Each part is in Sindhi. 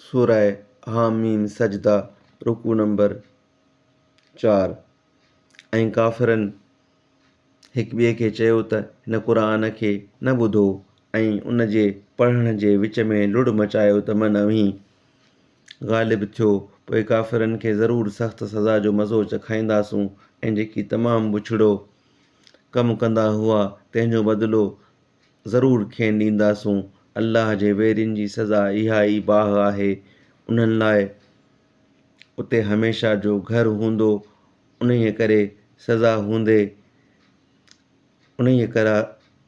سوره حاميم سجده رڪوع نمبر 4. ۽ ڪافرن هڪ ٻئي کي چيو ته هن قرآن کي نه ٻڌو ۽ ان جي پڙهڻ جي وچ ۾ لڙ مچايو ته من اوهين غالب ٿيو پوء ڪافرن کي ضرور سخت سزا جو مزو چکائينداسون ۽ جيڪي تمام بڇڙو ڪم ڪندا هئا تنهن جو بدلو ضرور کين ڏينداسون. الله جي ويرين جي سزا اها ئي باهه آهي، انهن لاء اتي هميشه جو گهر هوندو، انهيء ڪري سزا هوندي انهيء ڪرا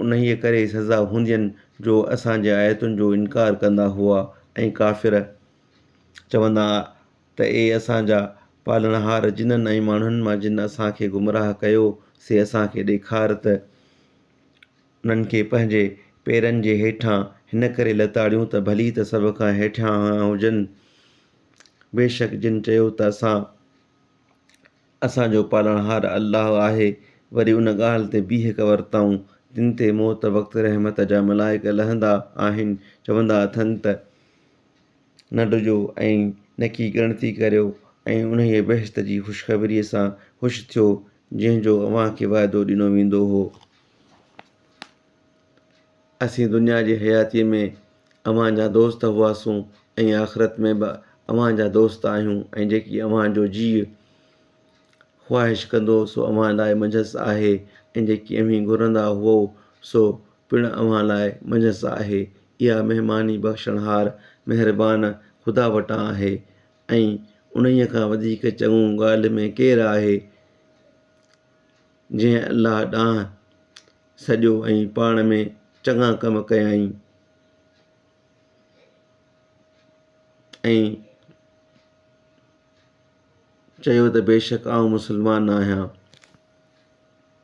انهيء ڪري سزا هوندين جو اسان جي آيتن جو انڪار ڪندا هئا ۽ ڪافر چوندا ته اي اسان جا پالڻهار! جنن ۽ ماڻهن مان جن اسان کي گمراهه ڪيو، سي اسان کي ڏيکار ته انهن کي پنهنجي پيرن جي هيٺان هن ڪري لتاڙيون ته ڀلي ته سڀ کان هيٺيان هجن. بيشڪ جن چيو ته اسان اسان جو پالڻهار الله آهي، وري ان ڳالهه تي بيهڪ ورتائون، تن تي موت وقت رحمت جا ملائڪ لهندا آهن، چوندا اٿن ته نه ڊڄو ۽ نڪي ڳڻتي ڪريو ۽ انهيء بهشت جي خوشخبريء سان خوش ٿيو، جنهن جو اوهان کي وعدو ڏنو ويندو هو. اسين دنيا جي حياتيء ۾ اوهان جا دوست هئاسون ۽ آخرت ۾ به اوهان جا دوست آهيون ۽ جيڪي اوهان جو جيء خواهش ڪندو سو اوهان لاء منجهس آهي ۽ جيڪي اوهين گهرندا هئو سو پڻ اوهان لاء منجهس آهي. اها مهماني بخشڻهار مهربان خدا وٽان آهي ۽ انهيء کان وڌيڪ چڱو ڳالهه ۾ ڪير آهي جنهن الله ڏانهن سڏيو ۽ پاڻ ۾ چڱا ڪم ڪيائين ۽ چيو ته بيشڪ آئون مسلمان آهيان.